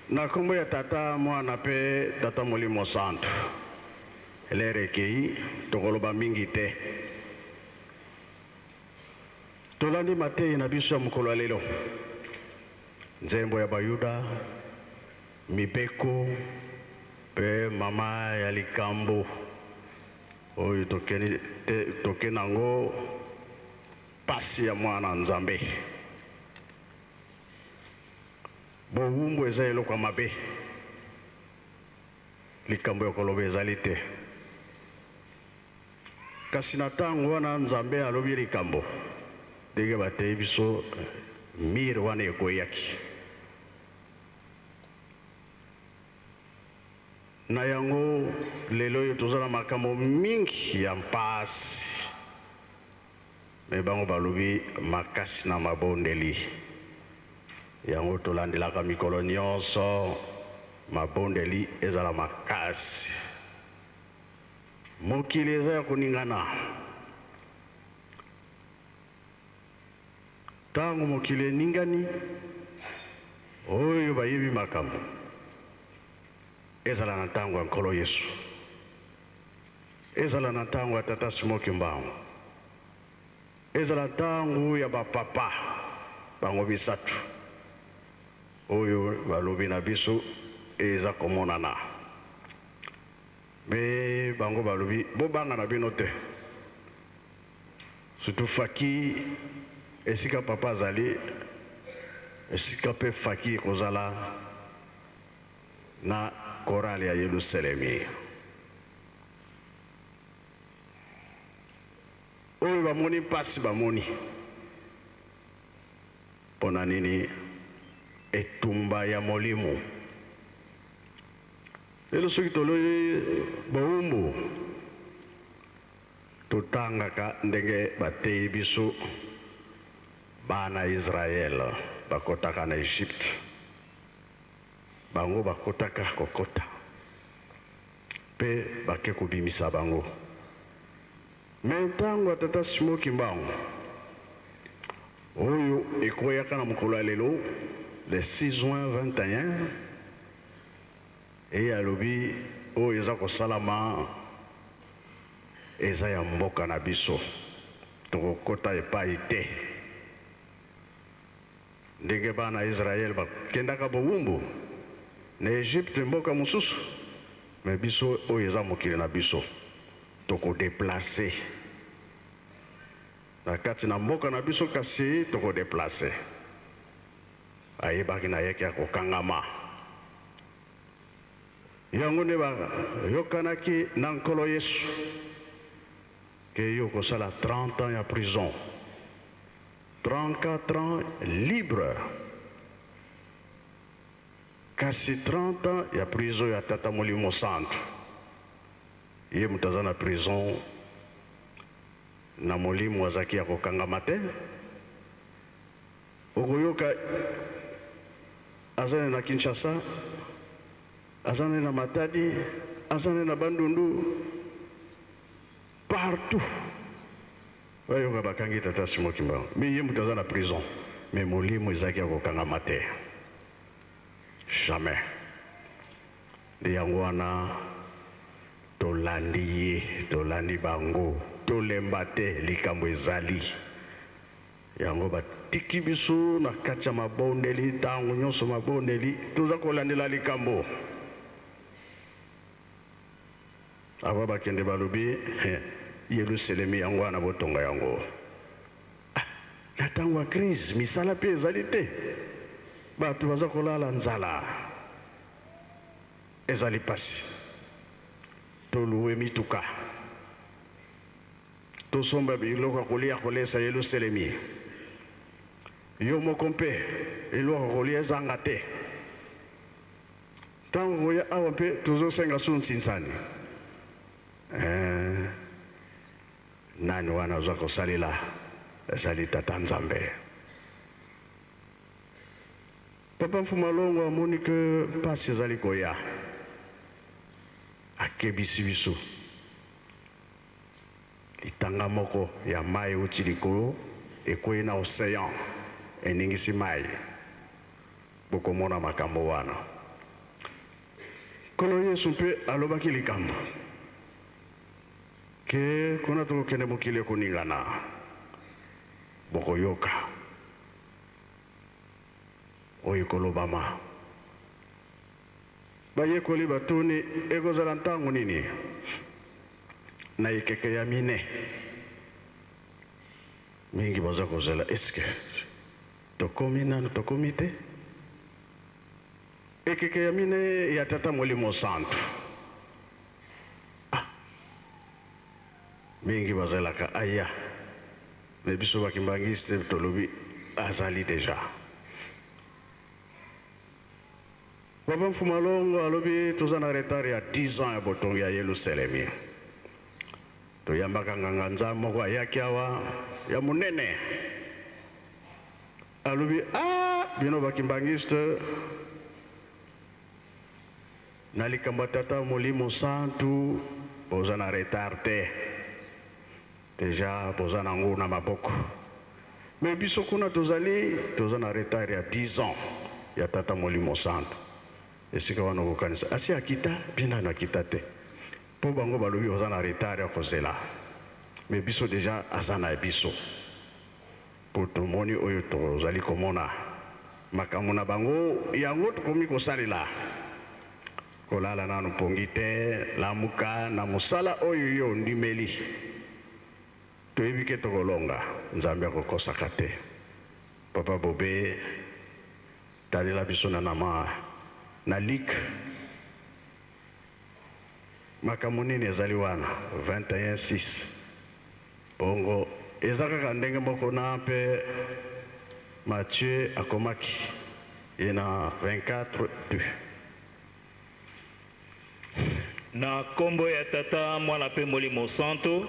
Na kombo ya Tata, Mwana pe Tata Molimo Santu. L'heure ekeyi, tokoloba mingi te. Tolandi mateyi na biso ya mokolo ya lelo. Nzembo ya Bayuda, mibeko pe mama ya likambo oyo tokeni te, toke nango pasi ya mwana Nzambe. Bowumbu eza eloko ya mabe. Likambo ya koloba ezali te. Kasi na tango wana Nzambe alobi likambo, ndenge bateyi biso, mur wana ekweyaki. Na yango, lelo oyo toza na makambo mingi ya mpasi. Mais bango balobi makasi na mabondeli. Yango tolandelaka mikolo nionso mabondeli ezala makasi. Mokili eza ya koningana. Tango mokili eningani, oyo bayebi makambo ezala na ntango ya Nkolo Yesu. Ezala na tango ya tata Simon Kimbangu, ezala tango ya ba papa bango misatu oyo balobi na biso eza komonana. Mais bango balobi bobanga na bino te. Surtout Faki esika papa azali esika pe Faki ekozala na chorale ya Yelusalemi. Oyo bamoni mpasi bamoni mpo na nini etumba ya molimo. Lelo soki tolobi bowumbu, totangaka ndenge bateyi biso bana Israël bakotaka na Egypte. Bango bakotaka kokota pe bake kobimisa bango. Mais tango ya tata Simon Kimbangu oyo ekweyaka na mokolo ya lelo le 6 juin 21 eye alobi oyo eza kosalama eza ya mboka na biso tokokota epayi te. Ndenge bana Israël bakendaka bowumbu na Egypte mboka mosusu, mais biso oyo eza mokili na biso toko deplacer na kati na mboka na biso kasi toko deplacer. Ayebaki na ye ke akokangama. Yango nde bayokanaki na Nkolo Yesu ke yo okosala 30 ans ya prison. 34 ans libre kasi 30 ans ya prison ya tata molimo santu ye moto aza na prison na molimo azaki ya kokangama te okoyoka aza na Kinshasa aza na Matadi aza na Bandundu partout Bayoka bakangi tata Simon Kimbangu mais ye mutu aza na prison mais molimo ezalaki ya kokangama te jamais nde yango wana tolandi ye tolandi bango tolemba te likambo ezali yango batiki biso na kati ya mabondeli ntango nyonso mabondeli toza kolandela likambo Avant bakende balobi Yeluselemi yango wana botonga yango. Ah, na tango ya crise misala pe ezali te. Bato baza kolala nzala. Ezali pasi. Toluwe mituka. Tosomba biloko ya kolia kolesa Yeluselemi. Yo moko mpe eloko ya kolia ezanga te. Tango koya awa mpe tozo senga su nsinsani eeh nani wana oza kosalela ezali tata Nzambe. Papa Mfuma Longo amoni que pasi ezali koya akebisi biso litanga moko ya mayi ewuti likolo ekweyi na ocean eningisi mayi. Bokomona makambo wana. Nkolo Yesu mpe alobaki likambo ke kuna tokokende mokili ekoningana, bokoyoka oyo ekolobama. Bayekoli batuni, ekozala ntango nini? Na ekeke ya mine. Mingi baza kozela, eske tokomi nanu tokomi te? Ekeke ya mine ya Tata Molimo Santu. Ah, mingi bazelaka aya, me biso bakimbangiste tolobi azali deja. Papa Mfumalongo alobi toza na retard ya 10 ans ya botongi ya Yelusalemi. Toyambaka nganga nzambe moko ayaki awa ya monene, alobi ah, bino bakimbangiste na likambo ya Tata Molimo Santu boza na retard te, deja boza nango na maboko. Me biso kuna tozali toza na retard ya 10 ans ya Tata Molimo Santu. Esika wana okokanisa asi akita, bien nanu akita te, mpo bango balobi baza na retard ya kozela, me biso deja aza na biso, mpo tomoni oyo tozali komona makambo na bango, yango tokomi kosalela. Kolala nanu pongi te, lamuka na mosala oyo yo ondimeli. Toyebi ke tokolonga, Nzambe akokosaka te. Papa Bobe, talela biso na nama na lik makambo nini ezali wana 21 6 bongo eza kaka ndenge moko na mpe Matthieu akomaki ye na 24 2. Na nkombo ya Tata, Mwana mpe Molimo Santo,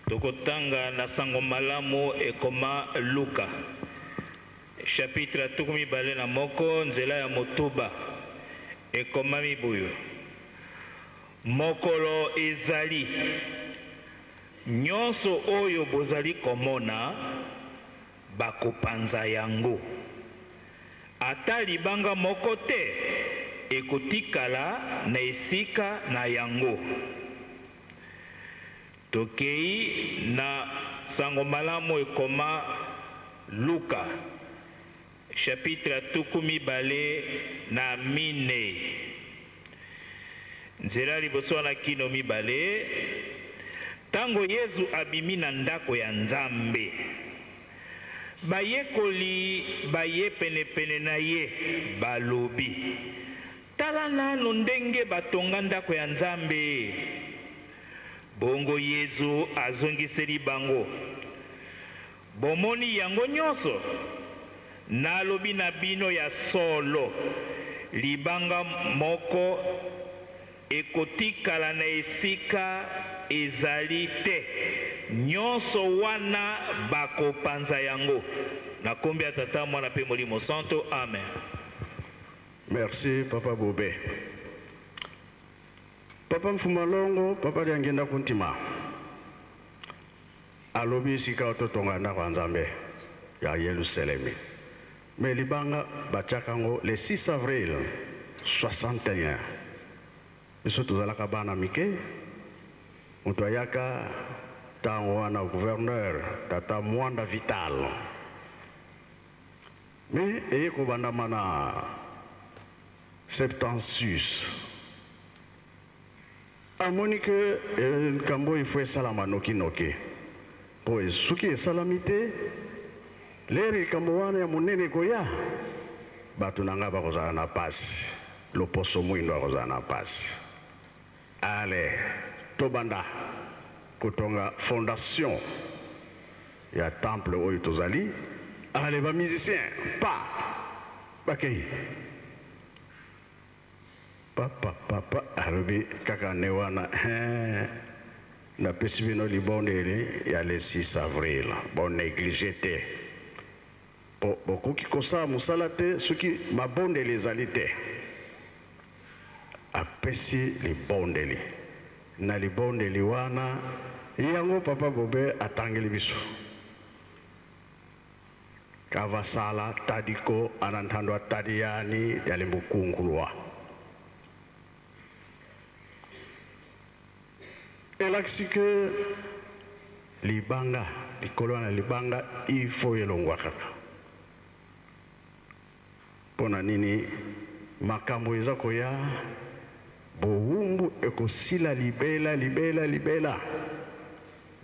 tokotanga na sango malamu ekoma Luka, chapitre ya 21, nzela ya motoba, ekomami boyo: Mokolo ezali, nyonso oyo bozali komona, bakopanza yango. Ata libanga moko te ekotikala na esika na yango. Tokei na sango malamu ekoma Luka, chapitre ya 24, nzela liboso wana kino mibale. Ntango Yezu abimi na ndako ya Nzambe, bayekoli baye penepene na ye balobi: tala nanu ndenge batonga ndako ya Nzambe. Bongo Yezu azongiseli bango: bomoni yango nyonso? Nalobi na bino ya solo, libanga moko ekotikala na esika ezali te, nyonso wana bakopanza yango. Na kombo ya Tata, Mwana mpe Molimo Santo, amen. Merci Papa Bobe. Papa Mfumalongo, Papa Diangenda Kuntima alobi esika totonga ndako ya Nzambe ya Yelusalemi, me libanga batiaka yango le 6 avril 61. Biso tozalaka bana mike, moto ayaka ntango wana gouverneur Tata Mwanda Vital, me eye kobandama na 76. Amoni ke likambo ifo esalama nokinoki, mpo soki esalami te, lere likambo wana ya monene ekoya, bato na ngai bakozala na pasi, loposo mwindo akozala na pasi. Ale tobanda kotonga fondation ya temple oyo tozali. Ale ba musicien pa bakei papa papa alobi kaka ne wana, napesi bino libondeli ya le 6 avril, bon néglige te, po bokoki kosala mosala te soki mabondeli ezali te. Apesi libondeli, na libondeli wana yango Papa Bobe atangeli biso kavasala tadiko ananthandwa tadiyani yalimbukunkulwa. Elakisi ke libanga likolo na libanga il faut elongwa kaka. Mpo na nini makambo eza koya, bowumbu ekosila libela libela libela.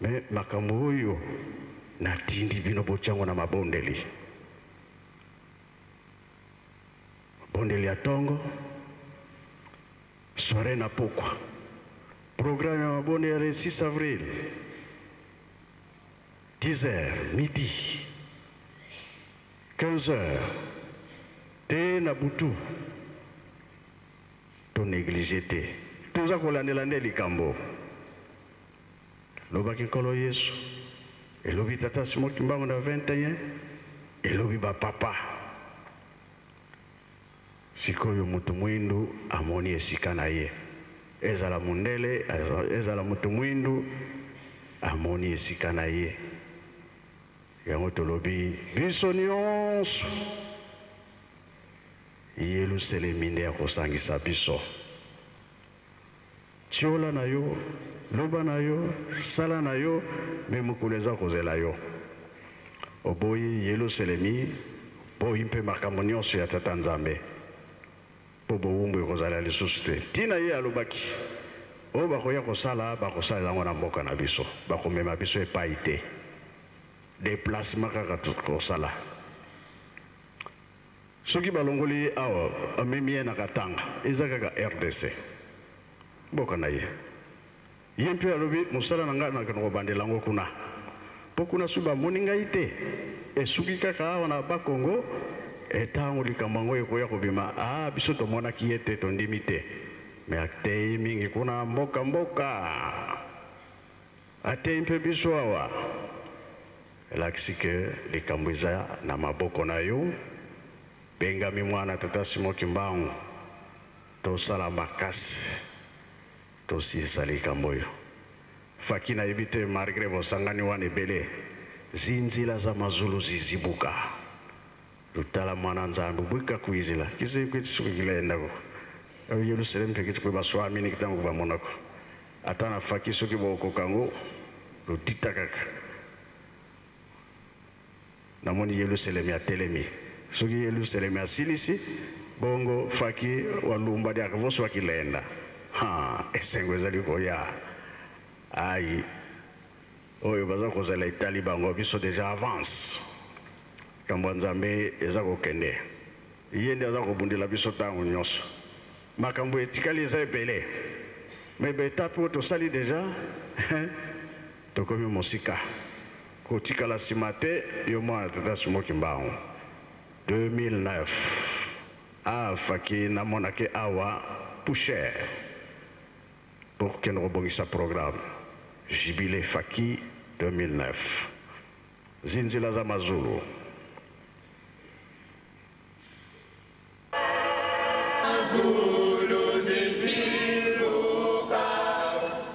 Me makambo oyo natindi bino botyango na mabondeli. Mabondeli ya tongo, soirée na pokwa. Programme ya mabondeli ya le 6 avril, 10h, midi, 15h, te na butu. To néglige te. Toza kolandela nde likambo. Lobaki Nkolo Yesu, elobi Tata Simon Kimbangu na 21, elobi ba papa. Sikoyo mutu mwindu amoni esika na ye. Ezala mundele, ezala mutu mwindu, amoni esika na ye. Yango tolobi biso nyonso Yelusalemi nde akosangisa biso. Tiola na yo, loba na yo, sala na yo, me mokolo eza kozela yo. Oboyi Yelusalemi, boyi mpe makambo nyonso ya Tata Nzambe, mpo bowumbu ekozala lisusu te. Ntina ye alobaki, oyo bakoya kosala, bakosalela yango na mboka na biso, bakomema biso epai te. Déplacement kaka tokosala. Soki balongoli ye awa, amemi ye na Katanga, eza kaka RDC. Mboka na ye. Ye mpe alobi mosala na ngai nakende kobandela yango kuna. Mpo kuna soki bamoni ngai te, esuki kaka awa na Bakongo, etango likambo yango ekoya kobima, ah biso tomonaki ye te, tondimi te. Me ateyi mingi kuna mboka mboka. Ateyi mpe biso awa. Elakisi ke likambo eza na maboko na yo. Bengami mwana Tata Simon Kimbangu, tosala makasi tosilisa likambo oyo. Faki nayebi te malgre bosangani wana ebele, zinzila za mazulu zizibuka. Lutala mwana Nzambi bwika kuizila kize kwiti kilendako. Yerusalemu mpe kiti baswamini kitango bamonako. Ata na faki soki bokoka yango lodita kaka. Namoni Yelusalemi atelemi. Soki Yelusalemi asilisi bongo faki walumba diaka voso wakilenda. Ha, esengo ezali koya. Ai oyo baza kozala etali bango, biso deja avance. Likambo ya Nzambe eza kokende. Ye nde aza kobundela biso ntango nyonso. Makambo etikali eza ebele. Me ba etape oyo tosali deja tokomi mosika. Kotikala nsima te, yo mwana Tata Simon Kimbangu. 2009 afaki namonaki awa poussière pour kokende kobongisa programme Jubilé Faki 2009. Zinzila za mazulu. Zulu ziziluka,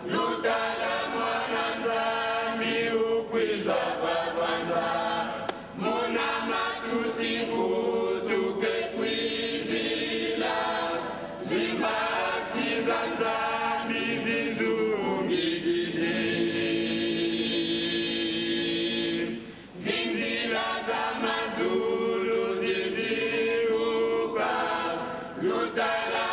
lutala mwana Nzambi ukwiza kwakwanza, muna matuti kutuke kwizila, zimbasi za Nzambi zizungigidi. Zinzila za mazulu ziziluka, lutala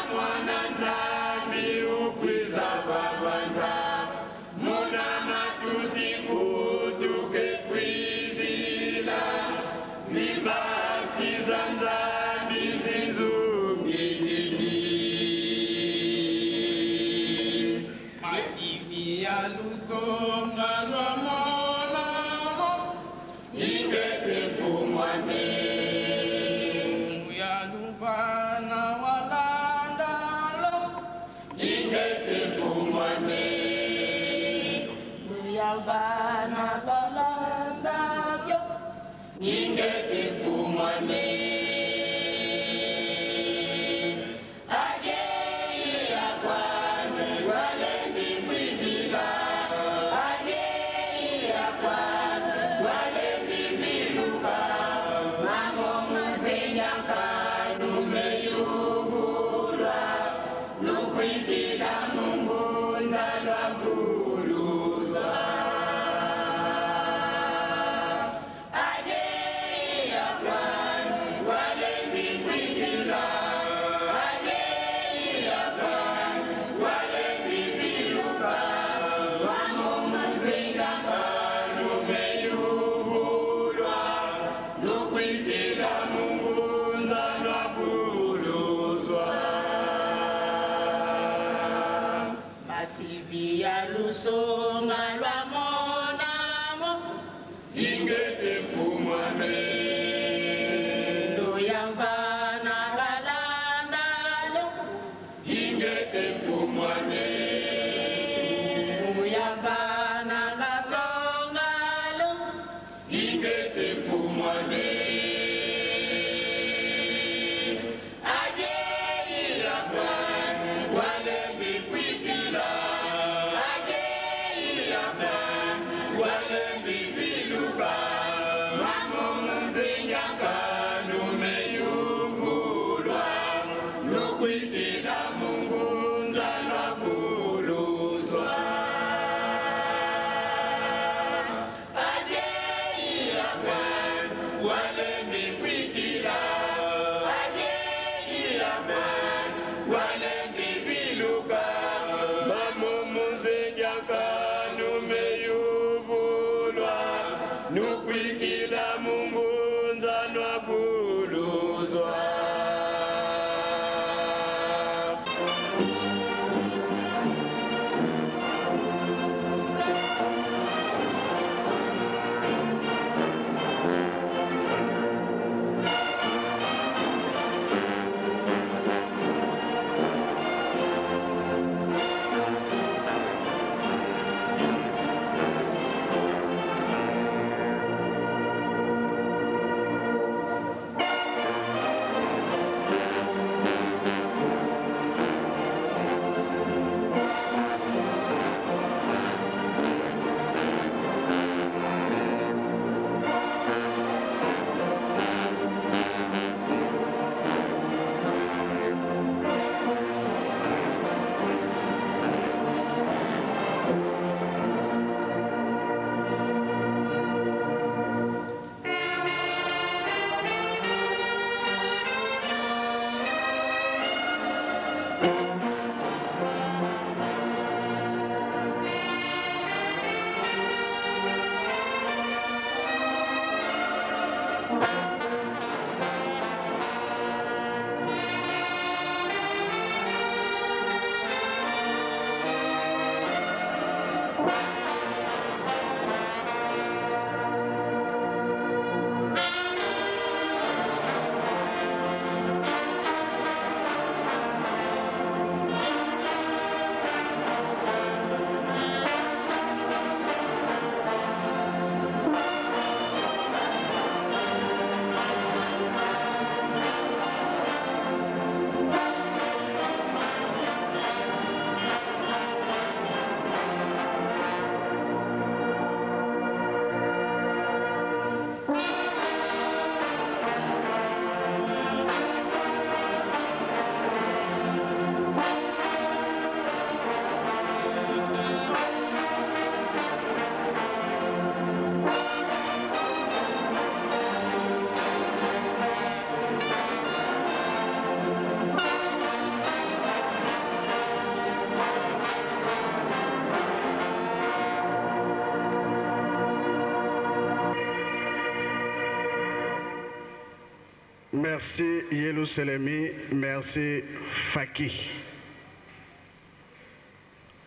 Merci Yelusalemi, merci Faki.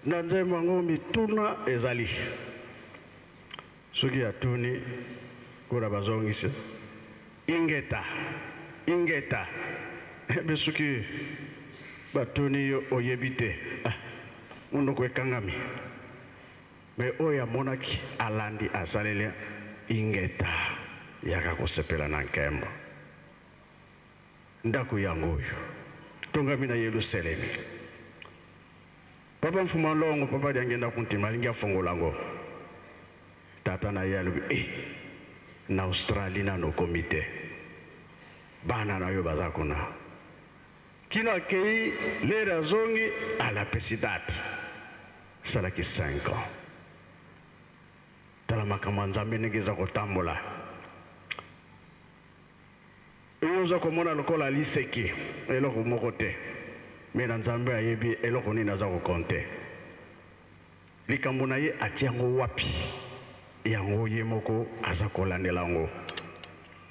Na nzembo yango mituna ezali. Soki atuni kuna bazongisi ingeta ingeta ebe soki batuni yo oyebi te ah, monoko ekangami me oyo amonaki alandi asaleli ingeta yaka kosepela na nkembo ndako yango oyo tongami na Yelusalemi. Papa Mfuma Longo, papa Diangenda Kuntima alingi afongola yango. Tata na ye alobi eh, na Australie nano okomi te, bana na yo baza kuna. Kino akei lere azongi alapesi date, asalaki 5 ans. Tala makambo ya Nzambe ndenge eza kotambola. Oyo oza komona lokola liseki eloko moko te, me na Nzambe ayebi eloko nini aza kokonte. Likambo na ye atia yango wapi, yango ye moko aza kolandela yango.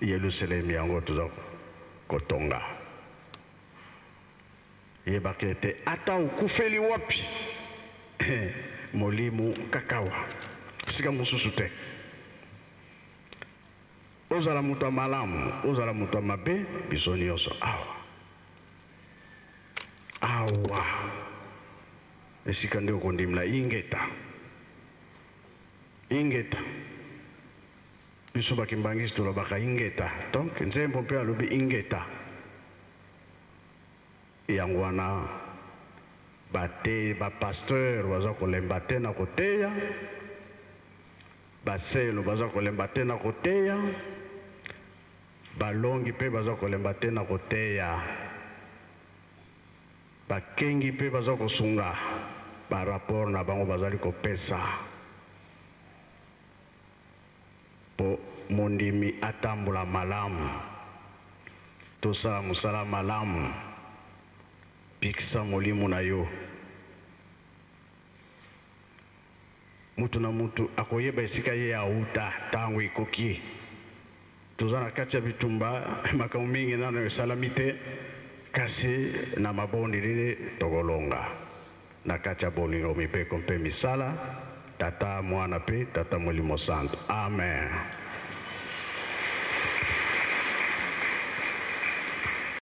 Yelusalemi yango toza kotonga. Yebaka ete ata okufeli wapi, molimo kakawa, esika mosusu te. Ozala moto ya malamu, ozala moto ya mabe, biso nyonso awa awa esika nde okondimela ingeta ingeta. Biso bakimbangisi tolobaka ingeta, donc nzembo mpe alobi ingeta. Yango wana bateyi ba pasteur baza kolemba te na koteya, baselo baza kolemba te na koteya, balongi mpe baza kolemba te na koteya, bakengi mpe baza kosunga ba rapport na bango bazali kopesa mpo mondimi atambola malamu, tosala mosala malamu, bikisa molimo na yo. Mutu na mutu akoyeba esika ye auta ntango ekoki. Toza na kati ya bitumba, makambo mingi nano esalami te, kasi na mabondeli tokolonga. Na kati ya bolingo, mibeko mpe misala, Tata, Mwana mpe Tata Molimo Santu. Amen.